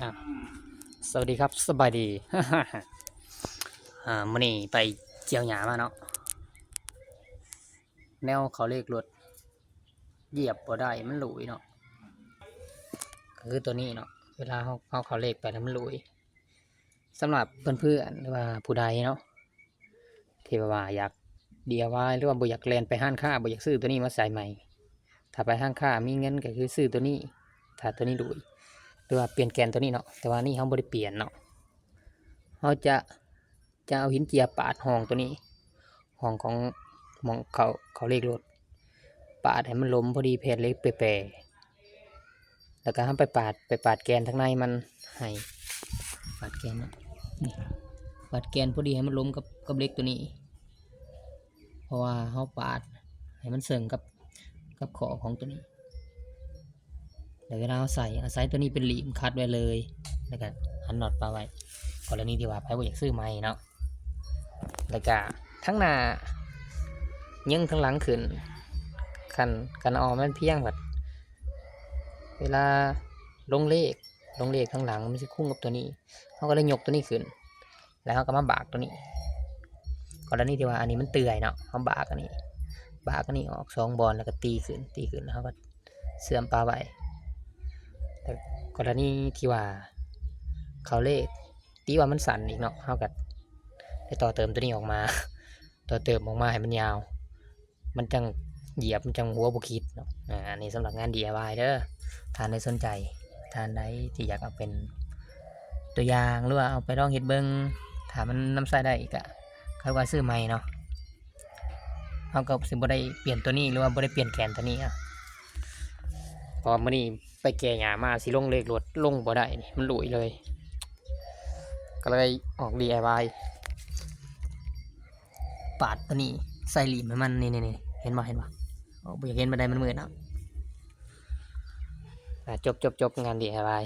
ອ່າ ສະຫວັດດີຄັບ ສະບາຍດີ. ອ່າ ມື້ນີ້ໄປກ່ຽວຫຍ້າມາເນາະ ແນວເຂົ້າເລກລົດຢຽບບໍ່ໄດ້ ມັນຫຼຸຍເນາະ ກໍຄືໂຕນີ້ເນາະ ເວລາເຮົາ ເຮົາເຂົ້າເລກໄປແລ້ວມັນຫຼຸຍ. ສຳລັບເພື່ອນໆ ຫຼືວ່າຜູ້ໃດເນາະ ທີ່ແບບວ່າຢາກດີໄອວາຍ ຫຼືວ່າບໍ່ຢາກແລ່ນໄປຮ້ານຄ້າ ບໍ່ຢາກຊື້ໂຕນີ້ມາໃສ່ໃໝ່ ຖ້າໄປຮ້ານຄ້າມີເງິນກໍຄືຊື້ໂຕນີ້ ຖ້າໂຕນີ້ຫຼຸຍ ຫຼືວ່າປ່ຽນແກນໂຕນີ້ເນາະ. ແຕ່ວ່ານີ້ເຮົາບໍ່ໄດ້ປ່ຽນເນາະ ເຮົາຈະ ຈະເອົາຫີນເຈຍປາດຮ່ອງໂຕນີ້ ຮ່ອງຂອງ ໝ່ອງເຂົ້າ ເຂົ້າເລກລົດ ປາດໃຫ້ມັນລົມພໍດີແຜ່ນເຫຼັກແປໆ ແລ້ວກໍເຮົາໄປປາດ ໄປປາດແກນທາງໃນມັນ ໃຫ້ປາດແກນເນາະ ນີ້ ປາດແກນພໍດີໃຫ້ມັນລົມກັບ ກັບເຫຼັກໂຕນີ້ ເພາະວ່າເຮົາປາດໃຫ້ມັນເຊິ່ງກັບ ກັບຂໍ້ຂອງໂຕນີ້ ແລ້ວເວລາເຮົາໃສ່ ອາໄສໂຕນີ້ເປັນຫຼີ້ມຂັດໄວ້ເລີຍ ແລ້ວກໍຫັນນັອດປະໄວ້ ກໍລະນີທີ່ວ່າໃຜບໍ່ຢາກຊື້ໃໝ່ເນາະ. ແລ້ວກະທາງໜ້າຍິງທາງຫຼັງຂຶ້ນ ຄັນ ຄັນເອົາມັນພຽງ ບັດເວລາລົງເລກ ລົງເລກທາງຫຼັງມັນຊິຄຸງກັບໂຕນີ້ ເຮົາກໍເລີຍຍົກໂຕນີ້ຂຶ້ນ ແລ້ວເຮົາກໍມາບາກໂຕນີ້. ກໍລະນີທີ່ວ່າອັນນີ້ມັນເປື່ອຍເນາະ ເຮົາບາກອັນນີ້ ບາກອັນນີ້ອອກສອງບ່ອນ ແລ້ວກໍຕີຂຶ້ນ ຕີຂຶ້ນ ແລ້ວເຮົາກໍເຊື່ອມປະໄວ້. ແຕ່ກໍລະນີທີ່ວ່າເຂົ້າເລກ ຕີວ່າມັນສັ້ນອີກເນາະ ເຮົາກໍໄດ້ຕໍ່ເຕີມໂຕນີ້ອອກມາ ຕໍ່ເຕີມອອກມາໃຫ້ມັນຍາວ ມັນຈັ່ງຢຽບ ມັນຈັ່ງຫົວບໍ່ຂິດເນາະ. ອາ ອັນນີ້ສຳລັບງານດີໄອວາຍເດີ ທ່ານໃດສົນໃຈ ທ່ານໃດທີ່ຢາກເອົາເປັນຕົວຢ່າງ ຫຼືວ່າເອົາໄປລອງເຮັດເບິ່ງ ຖ້າມັນນຳໃຊ້ໄດ້ກໍຄ່ອຍວ່າຊື້ໃໝ່ເນາະ. ເຮົາກໍຊິບໍ່ໄດ້ປ່ຽນໂຕນີ້ ຫຼືວ່າບໍ່ໄດ້ປ່ຽນແກນໂຕນີ້ ອະ ເພາະວ່າມື້ນີ້ໄປແກ່ຫຍ້າມາ ຊິລົງເລກລົດລົງບໍ່ໄດ້ນີ້ ມັນຫຼຸຍເລີຍ ກໍເລີຍອອກດີໄອວາຍ ປາດໂຕນີ້ໃສ່ຫຼີ້ມໃຫ້ມັນ ນີ້ໆໆ ເຫັນບໍ່ ເຫັນບໍ່? ໂອ້ ບໍ່ຢາກເຫັນປານໃດ ມັນມືດເນາະ. ອ່າ ຈົບ ຈົບ ຈົບ ງານດີໄອວາຍ.